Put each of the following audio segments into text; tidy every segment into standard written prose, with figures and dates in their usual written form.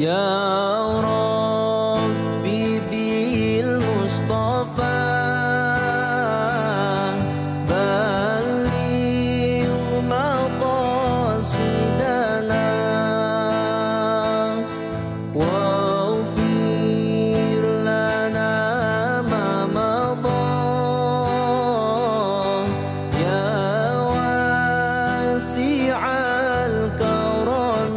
يا ربي بالمصطفى بلغ مقاصدنا واغفر لنا ما مضى يا واسع الكرم.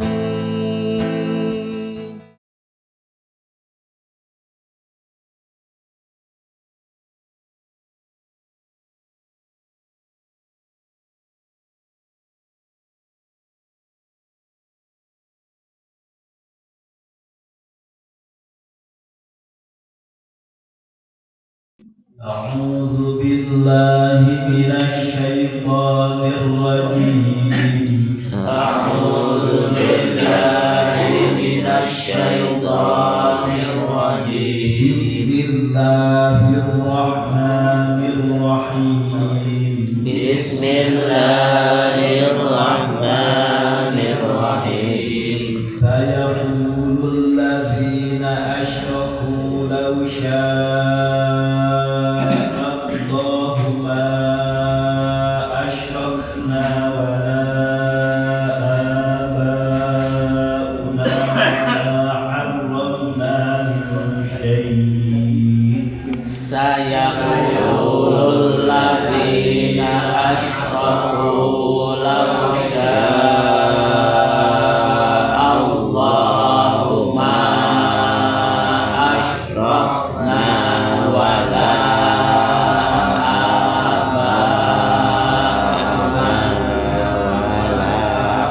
أعوذ بالله من الشيطان الرجيم. أعوذ بالله من الشيطان الرجيم. بسم الله الرحمن الرحيم. بسم الله الرحمن الرحيم. سيقول الذين أشركوا لو شاء الله ما أشركنا ولا آباؤنا ولا حرمنا من شيء. سيقول الذين أشركوا لو شاء الله ما أشركنا ولا آباؤنا ولا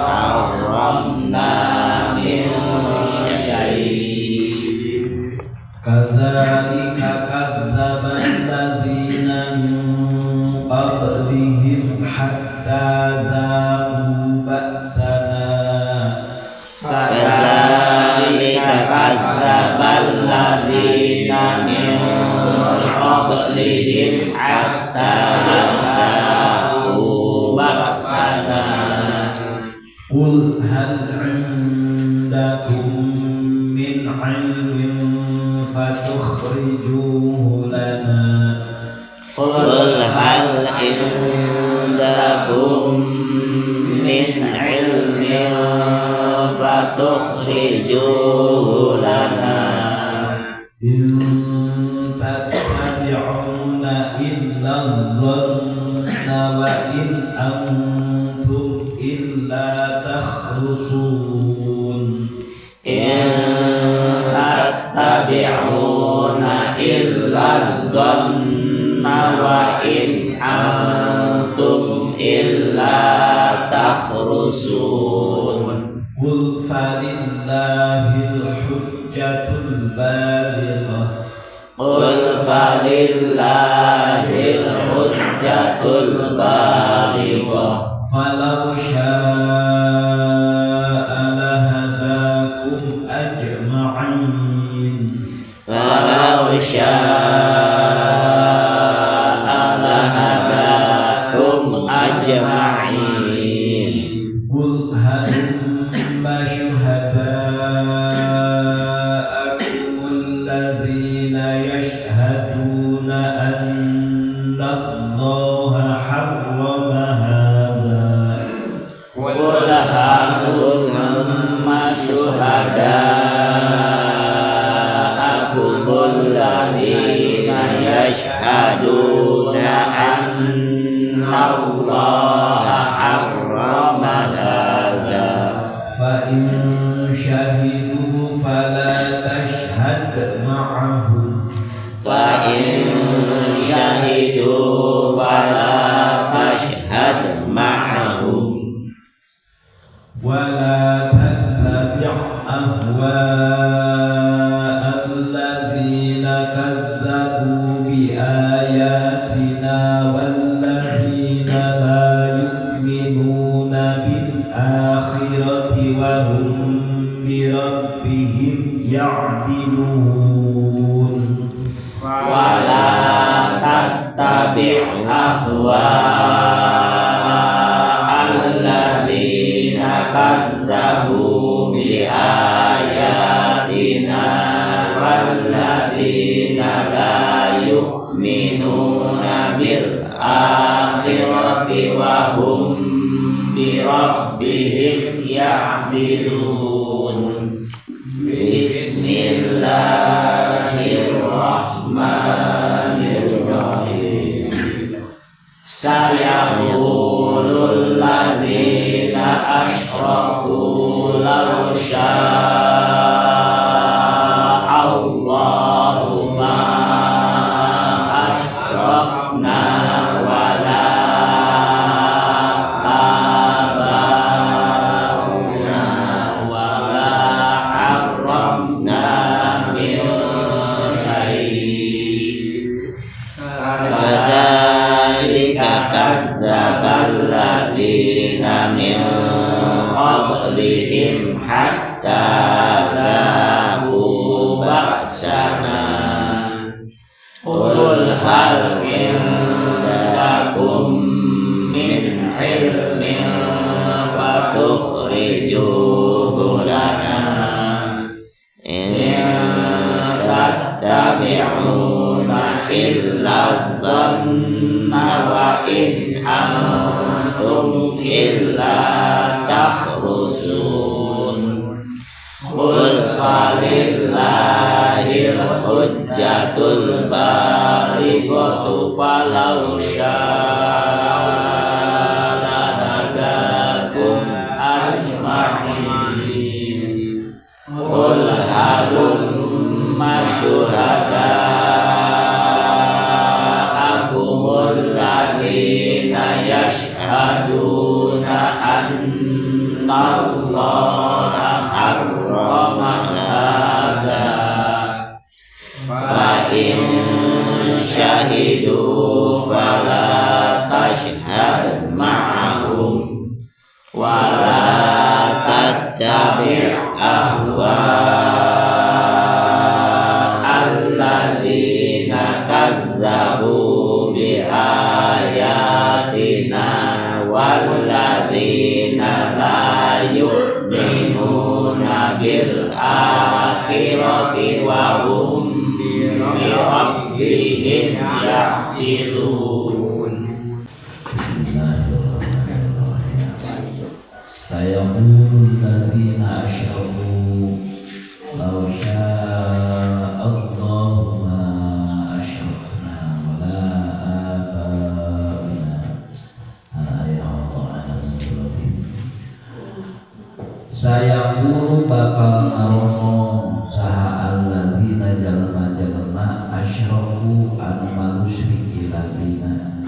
حرمنا من شيء. كذلك كذب الذين من قبلهم حتى ذاقوا بأسنا. كذلك كذب الذين من قبلهم حتى ذاقوا بأسنا. قل هل عندكم من علم فتخرجوه لنا. قل هل عندكم من علم فتخرجوه لنا. إن تتبعون إلا الظن وإن أنتم إلا تخرصون. إن تتبعون إلا الظن وإن أنتم إلا تخرصون. قل فلله الحجة البالغة. قل فلله الحجة البالغة. فلو شاء لهداكم أجمعين. فلو شاء لهداكم أجمعين. قل هلم شهداءكم الذين يشهدون أن الله حرم هذا. قل هلم شهداءكم الذين يشهدون أن الله حرم هذا. فإن شهدوا فلا تشهد معهم. فإن شهدوا فلا تشهد معهم. ولا تتبع أهواء الذين كذبوا بآياتنا والذين لا يؤمنون بالآخرة وهم بربهم يعدلون. ولا تتبع أهواء الذين كذبوا بآياتنا ayatina walladzina la yu'minuna bil akhirati wa hum bi rabbihim ya'dilun. Bismillahirrahmanirrahim. Sayaqulul ladzina asyraku law syaa Allahu ma asyrakna wala abauna wala harramna min syai'. Kadzalika kadzdzabal ladzina min qablihim hatta dzaqu ba'sana. Qul hal indakum min ilmin fatukhrijuhu lana in tattabi'una illa dhanna wa in antum illa takhrusun. Qul falillahil hujjatul balighatu falau syaa lahadakum ajma'in. Qul halumma syuhada'akumul ladzina yashhaduna anna Allaha harrama hadza fa in syahidu fala tashhad ma'ahum wa la tattabi' ahwa alladzina kazzabu bi ayatina walladzina la yu'minuna bil akhirati wa hum bi rabbihim ya'dilun. Sayaqulul ladzina asyraku law syaa Allahu ma asyrakna wala abauna. Sayaqulu bakal ngarono saha alladzina jalma-jalma asyraku anu manusyrik ladzina.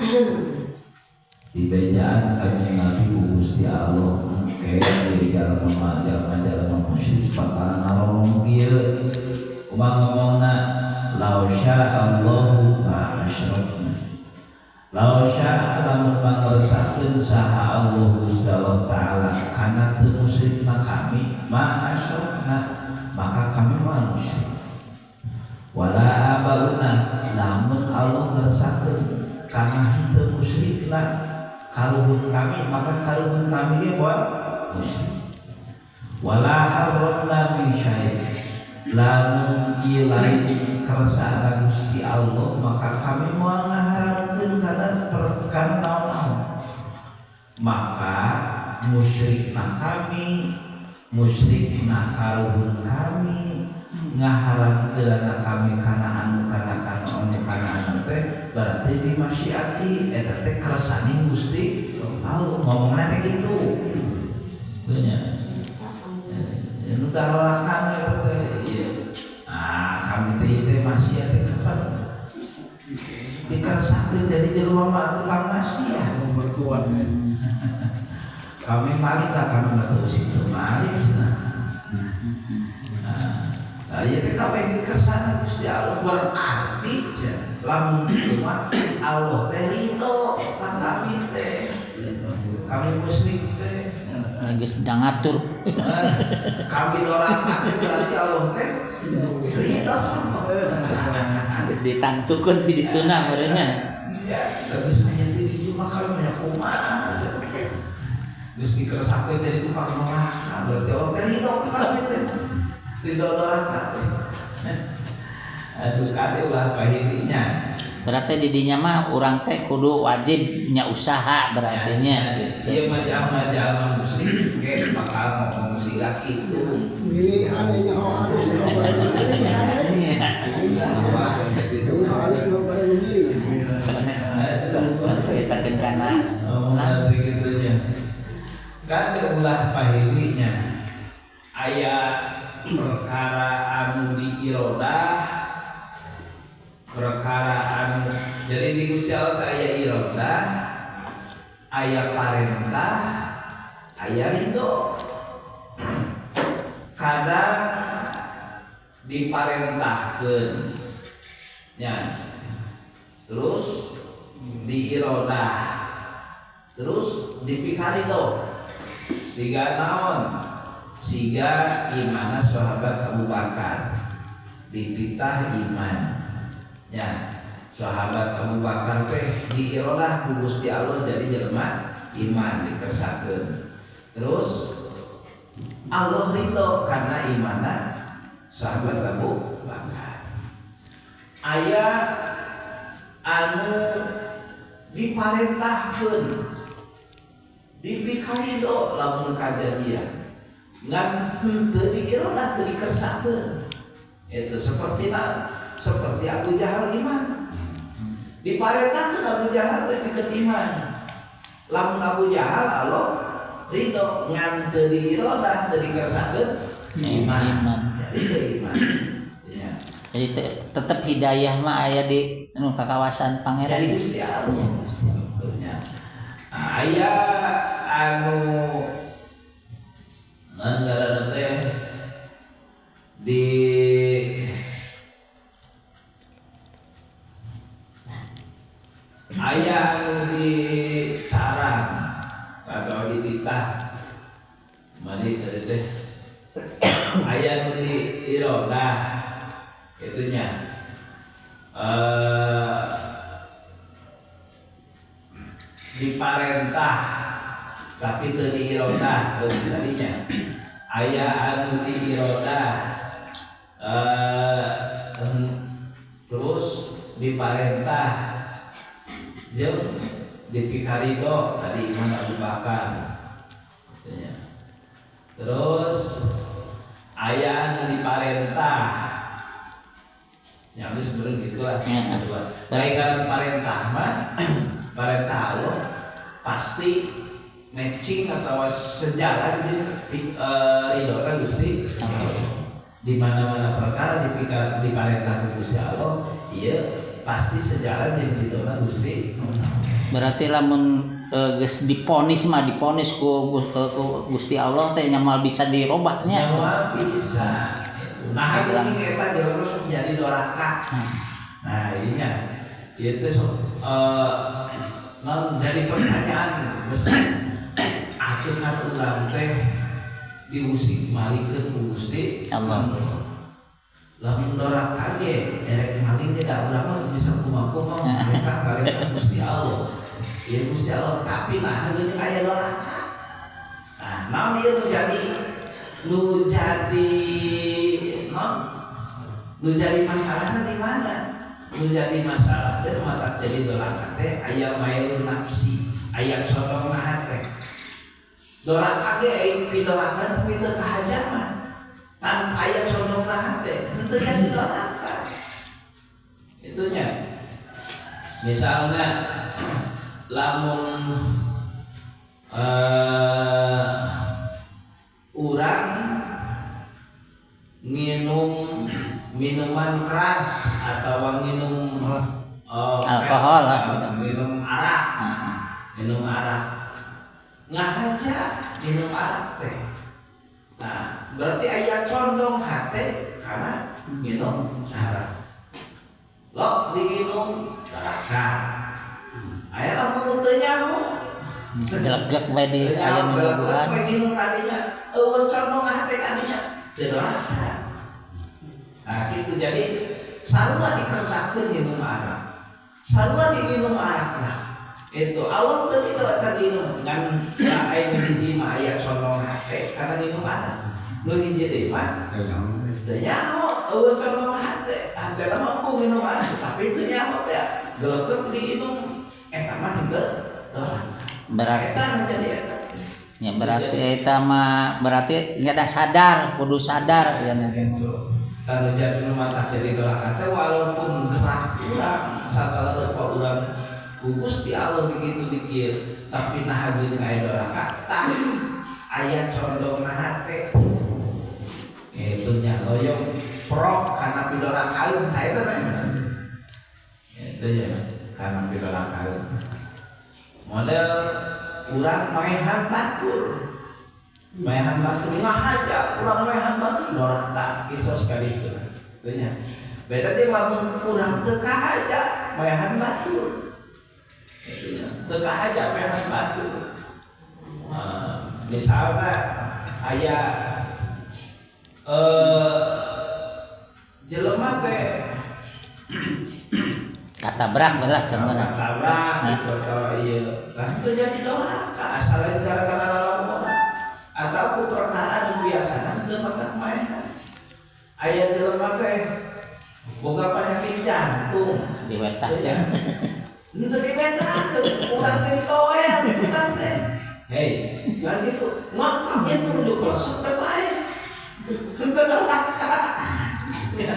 Dibejaan kanjeng Nabi ku Gusti Allah engke diri jalma jalma musyrik bakal ngarono kieu. Kumaha ngomongna law syaa Allahu ma asyrakna. Law syaa lamun mangresakeun saha Allah Gusti Allah Ta'ala kana teu musyrikna kami ma asyrakna maka kami moal musyrik. Wala abauna lamun Allah ngeresakeun kana henteu musyrikna kaluhun kami maka kaluhun kami ge moal musyrik. Wala harramna min syai' lamun ieu lain kersana Gusti Allah maka kami moal ngaharamkeun kana perkara naon-naon. Maka musyrikna kami musyrikna kaluhun kami ngaharamkeunana kami kana anu kana kana anu kana anu teh berarti dimasyiati eta teh kersane Gusti Allah ngomongna teh kitu. Nya nu darolakan eta teh ieu. Ah kami teh ieu teh maksiat teh kapan dikersakeun jadi jelema mah tukang maksiat berkuat. Kami maling lah kami mah teu usik teu maling cenah. Nah, ieu teh kabeh dikersana Gusti Allah berarti cenah lamun kitu mah Allah teh ridho ka kami teh. Kami musyrik teh geus ngatur. Kami doraka berarti Allah teh ridho. Geus ditantukeun ti dituna meureunnya. Ya, tapi saya ti ditu mah kami nya kumaha. Geus dikersana jadi tukang neraka berarti Allah teh ridho ka kami teh. Ridho doraka. Aduh kade ulah pahirinya. Berarti di dinya mah urang teh kudu wajib nya usaha berarti nya. Ieu mah jalma-jalma muslim ke bakal ngomong siga kitu. Milih adanya harus harus milih. Ceritakeun kana. Oh, nanti gitunya. Kan ulah pahilinya. Aya perkara anu diirodah, perkara anu jadi di Gusti Allah teh aya irodah, aya parentah, aya ridho. Kadang diparentahkeun nya, terus diirodah, terus dipikarido. Siga naon? Siga imana sahabat Abu Bakar dititah iman ya. Sahabat Abu Bakar teh diirodah ku Gusti Allah jadi jelema iman dikersakeun. Terus Allah ridho karena imana sahabat Abu Bakar. Aya anu diparentahkeun dipikarido lamun kajadian ngan henteu diirodah teu dikersakeun. Itu seperti seperti Abu Jahal iman. Diparentahkeun Abu Jahal teh pikeun iman. Lamun Abu Jahal Allah ridho ngan teu diirodah teu dikersakeun iman. Jadi teu iman. Ya. Jadi tetep hidayah mah aya di nu kakawasan pangeran. Jadi Gusti Allah. Ya. Aya anu ngaranna teh di aya anu di carang atau di titah mari tadi teh aya anu di irodah itunya diparentah tapi teu diirodah teu bisa dinya. Aya anu diirodah terus diparentah jeung dipikarido tadi iman Abu Bakar. Terus aya anu diparentah ya geus beureum kitu lah. Baik karena parentah mah parentah Allah pasti matching atau sejalan jeung ridho Gusti. Di mana-mana perkara diparentah ku Gusti Allah, ieu pasti sejalan jeung ridho Gusti. Berarti lamun geus diponis mah diponis ku Gusti Allah teh nya moal bisa dirobahnya. Moal bisa. Nah, geuning eta jelema sok jadi doraka. Nah, ieu nya ieu teh sok jadi pertanyaan besar. Atuh kan urang teh diusik malikeun ku Gusti Allah. Lamun doraka ge erek maling ge da urang mah bisa kumaha-kumaha mereka balik Gusti Allah. Ieu Gusti Allah tapi nah geuning aya doraka. Nah, naon ieu nu jadi naon? Nu jadi masalahna di mana? Nu jadi masalah teh mata jadi doraka teh aya mailun nafsi, aya condong hate. Doraka ge aing pidoraka tapi teu kahajaman. Tanpa aya condong hate, henteu jadi doraka. Itunya. Misalnya lamun urang nginum minuman keras atau nginum alkohol lah, minum arak, minum arak ngahaja minum arak teh. Nah, berarti aya condong hate karena minum arak. Lok diinum neraka. Aya lamun teu nyaho gelegek bae di aya nu gelegek bae nginum tadinya eueuh condong hate kadinya teu neraka. Nah, gitu jadi sarua dikersakeun minum arak. Sarua diinum arakna. Itu Allah teu ridho eta diinum ngan aya nu hiji mah aya condong hate kana minum arak. Nu hiji deui mah Teu nyaho eueuh condong hate, hatena mah embung minum asup tapi teu nyaho teh geleukeun diinum eta mah henteu doraka. Berarti Eta nu jadi eta. Ya berarti eta mah berarti nggak ada sadar, kudu sadar ya Gitu. Tanu jadi nu mata jadi doraka teh walaupun gerak urang sagala rupa urang ku Gusti Allah begitu dikir tapi nah jeung aya doraka tah aya condong na hate. Itu nya loyong pro kana pidorakaeun tah eta teh. Itu ya kana pidorakaeun. Model urang maehan batur. Maehan batur ngahaja urang maehan batur doraka kisos kali itu. Teu nya. Beda jeung lamun urang teu kahaja maehan batur. Itu nya, teu kahaja maehan batur. Misalnya aya jelema teh katabrak lah contohna. Katabrak gitu atau ieu. Lah itu jadi doraka asal lain gara-gara lamun atau ku perkara anu biasana teu matak maehan. Aya jelema teh boga penyakit jantung Diwetah. Ya. Henteu diwetahkeun, urang teh ditoel, urang teh. Hei, kan gitu. Ngakak itu rujuk klesep teh bae. Henteu doraka. Ya.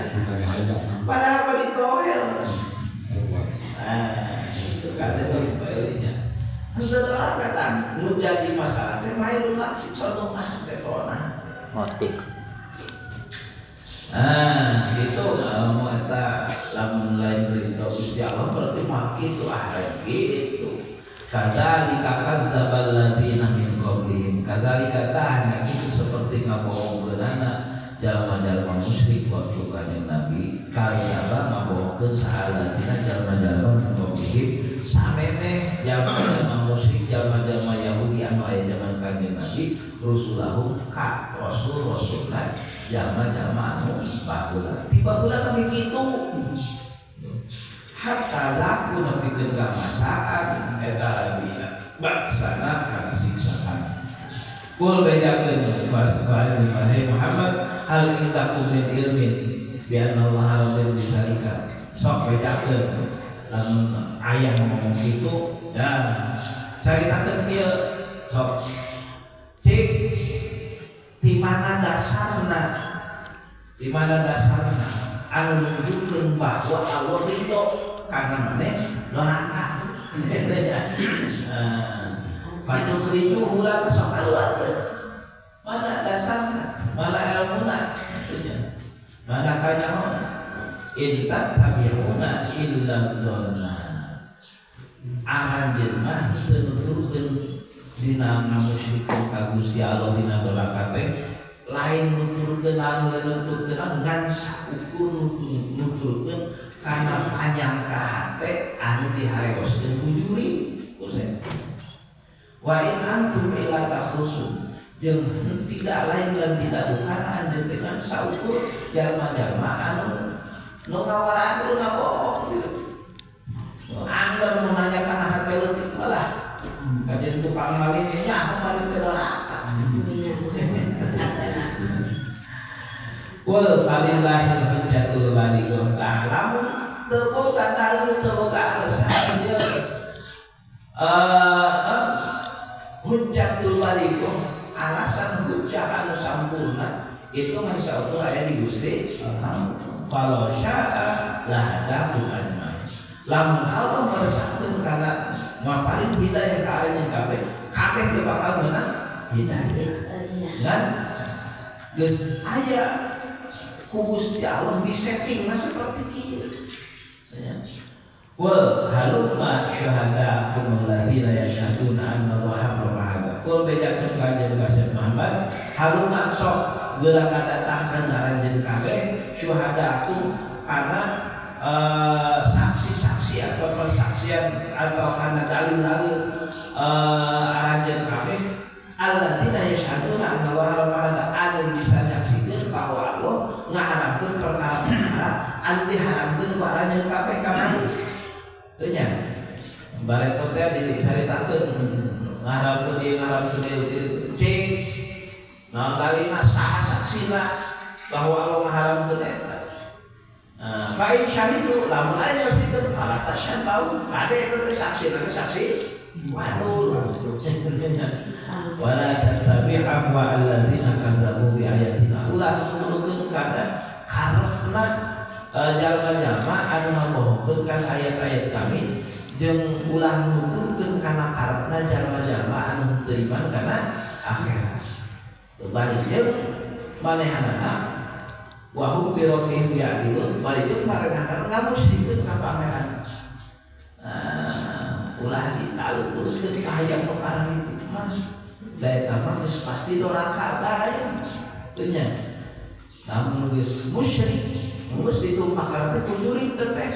Padahal mah ditoel. Nah, itu kan itu bae-nya. Henteu doraka tah, nu jadi masalah teh main nafsi condong nah teh pona. Motif. Nah, gitu mau eta lamun lain ridho Gusti Allah berarti mah kitu ah gitu. Kadzalika kadzdzabal ladzina min qablihim. Kadzalika tah kitu seperti ngabohongkeunana jalma-jalma musyrik waktu kanjeng Nabi. Kadzdzaba ngabohongkeun saha ladzina jalma-jalma min qablihim samemeh jalma-jalma musyrik jalma-jalma Yahudi anu aya zaman kanjeng Nabi rusulahum ka rasul-rasulna jalma-jalma anu baheula. Ti baheula tapi kitu. Hatta laku nepikeun ka masaan eta rabina baksana kana siksaan. Kul bejakeun wahai Muhammad hal indakum min ilmin bi anna Allah radin bidzalika. Sok bejakeun lamun aya ngomong kitu ya caritakeun kieu sok cik di mana dasarna di mana dasarna anu nunjukkeun bahwa Allah ridho karena maneh doraka eta nya. Fatukhrijuhu la sok kaluarkeun mana dasarna mana ilmuna kitu nya mana kanyahona in tattabi'una illa dhanna aranjeun mah teu nuturkeun dina ngamusyrikeun ka Gusti Allah dina doraka teh lain nuturkeun anu lain nuturkeun anu ngan saukur nuturkeun kana panyangka hate anu diharewoskeun ku juri ku wa in antum illa takhrusun jeung tidak lain dan tidak bukan anjeun teh ngan saukur jalma-jalma anu nu ngawaraan nu ngabohong gitu. Angger nu nanya kana hate leutik malah kajian tukang maling teh nyaho maling teh doraka. Wal falillahil hujjatul balighah. Tah lamun teu boga dalil teu boga alasan ieu hujjatul balighah alasan hujjah anu sampurna itu ngan saukur aya di Gusti Allah. Falau syaa lahadakum ajmain. Lamun Allah meresahkeun kana ngaparin hidayah ka aranjeun kabeh, kabeh ge bakal meunang hidayah. Ngan geus aya ku Gusti Allah disettingna seperti kieu. Ya. Wal halumma syuhada'akum alladzina yashhaduna anna Allaha harrama hadza. Kul bejakeun ka anjeun Kasih Muhammad, halumma sok geura kadatangkeun aranjeun kabeh syuhada'akum kana saksi-saksi atau persaksian atau kana dalil-dalil aranjeun kabeh alladzina yashhaduna anna Allaha harrama hadza anu bisa nyaksikeun bahwa Allah ngaharamkeun perkara-perkara anu diharamkeun ku aranjeun kabeh kamari. Teu nya. Bareto teh dicaritakeun ngaharamkeun ieu ngaharamkeun ieu cing naon dalilna saha saksina Bahwa Allah ngaharamkeun eta. Nah, fa in syahidu lamun aya nyaksikeun fala tasyhad tahu kade eta teh saksi nanti saksi wadul. Wala tattabi' ahwa alladzina kadzabu bi ayatina. Ulah nuturkeun kana karepna jalma-jalma anu ngabohongkeun kana ayat-ayat kami jeung ulah nuturkeun kana karepna jalma-jalma anu teu iman kana akhirat. Bari jeung manehanana wa hum bi rabbihim ya'dilun, bari jeung manehanana ngamusyrikeun ka Pangeran. Ulah ditaluturkeun ka hayang perkara itu mah da eta mah geus pasti doraka bae teu nya. Lamun geus musyrik geus ditumpakan teh ku jurig teh teh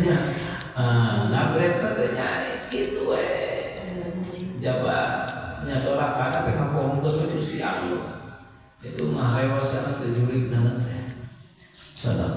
nya. Ngabret teh nya kitu we. Jaba nya doraka teh ngabohongkeun Gusti Allah. Itu mah rewasana teh jurig teh. Salam.